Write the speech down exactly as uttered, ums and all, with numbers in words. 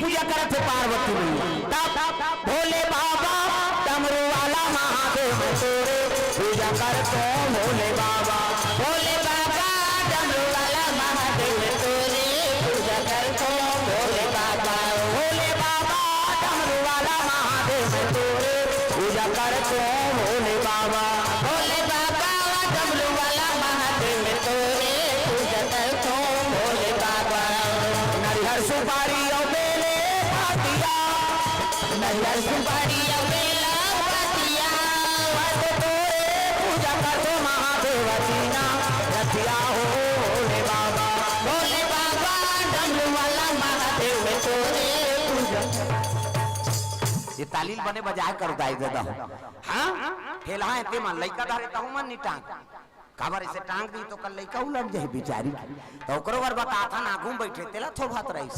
पूजा करत हे पार्वती मैया। तब भोले बाबा, डमरू वाला महादेव मैं तोरे पूजा करत हों भोले बाबा। भोले बाबा, डमरू वाला महादेव मैं तोरे पूजा करत हों भोले बाबा। भोले बाबा, डमरू वाला महादेव मैं तोरे पूजा करत हों भोले बाबा। भोले बाबा, डमरू वाला महादेव मैं तोरे पूजा करत हों भोले बाबा। नरिहर सुपारी अउ बेले पातिया, नरिहर सुपारी अउ बेला पातिया। मैं तो तोरे पूजा करत हों महादेव दीना रतिया हो भोले बाबा। भोले बाबा, डमरू वाला महादेव मैं तोरे पूजा। ये तालील बने बजाए कर दाई दे दहूं। हाँ? हेलहा हे ते मन लइका धरे तहूं मन नी टांग। काबर इसे टांग दी तो कल लइका उलट जाही बिचारी। तो ओकरो बर बताथन आगू में बइठे तेला थोभत रहिसे।